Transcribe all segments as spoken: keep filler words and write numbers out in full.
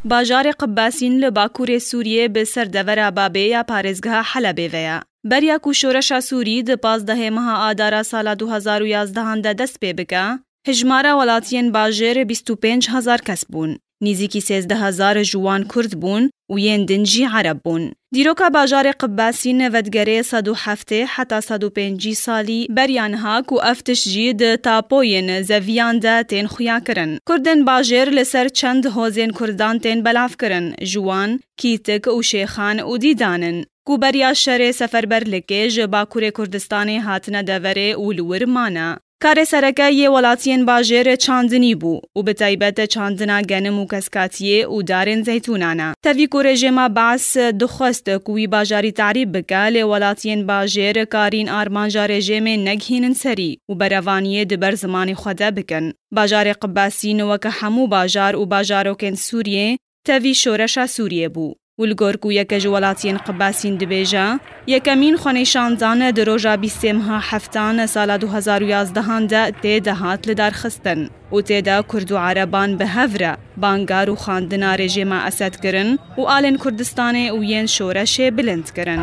Bajarê Qibbasîn li bakurê Sûriyê bi ser devera Babê ya parêzgeha Helebê ve ye. Beriya ku şoreşa Sûrî di pazdehê meha Adara sala du hezar û yazdehan de dest pê bike, hijmara welatiyên bajêr bîst û pênc hezar kes bûn. Nîzîkî sêzdeh hezar ji wan Kurd bûn û yên din jî Ereb bûn. Dîroka bajarê Qibbasîn vedigerê sed û heftê heta sed û pêncî salî beriya niha ku ev tişt jî di tapoyên zeviyan de tên xuyakirin. Kurdên bajêr li ser çend hozên Kurdan tên belavkirin, ji wan Kîtik û Şêxan û Dîdan in, ku beriya şerê Seferberlikê ji Bakurê Kurdistanê hatine deverê û li wir mane. Karê sereke yê welatiyên bajêr çandinî bû û bi taybet çandina genim û keskatiyê û darên zeytûnan e. Tevî ku rejêma Baas dixwest ku wî bajarî tarîb bike, lê welatiyên bajêr karîn armanca rejêmê negihînin serî û berevaniyê di ber zimanê xwe de bikin. Bajarê Qibbasîn weke hemû bajar û bajarokên Sûriyê tevî şoreşa Sûriyê bû û li gor ku yeke ji welatiyên Qibbasîn dibêje, yekemîn xwenîşandan di roja bîstê meha heftan sala du hezar û yazdehan de tê de hat lidarxistin û tê de Kurd û Ereban bi hev re bangar û xandina rejêma Esed kirin û alên Kurdistanê û yên şoreşê bilind kirin.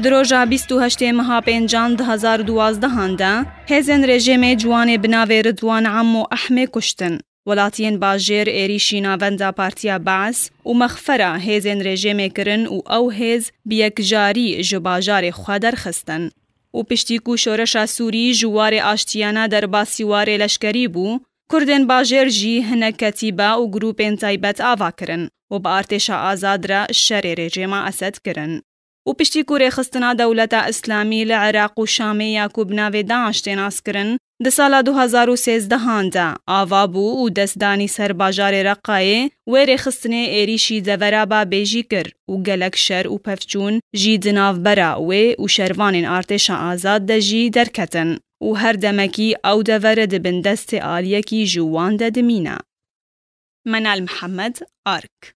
Di roja bîst û heştê meha pêncan du hezar û duwazdehan de hêzên rejêmê ciwanê bi navê Ridwan Emo Ehmê kuştin. Welatiyên bajêr êrîşî navenda Partiya Baas û mexfera hêzên rejêmê kirin û ew hêz bi yekjarî ji bajarê xwe derxistin. Û piştî ku şoreşa Sûrî ji warê aştiyane derbasî warê leşkerî bû, Kurdên bajêr jî hinek ketîbe û grûpên taybet ava kirin û bi artêşa azad re şerê rejêma Esed kirin. Û piştî ku rêxistina Dewleta Îslamî li Iraq û Şamê ya ku bi navê DAIŞ tê naskirin, di sala du hezar û sêzdehan de ava bû û destdanî ser bajarê Reqayê, wê rêxistinê êrîşî devera Babê jî kir û gelek şer û pevçûn jî di navbera wê û şervanên artêşa azad de jî derketin û her demekî ew dever di bin destê aliyekî ji wan de dimîne. Menal Mihemed, Ark.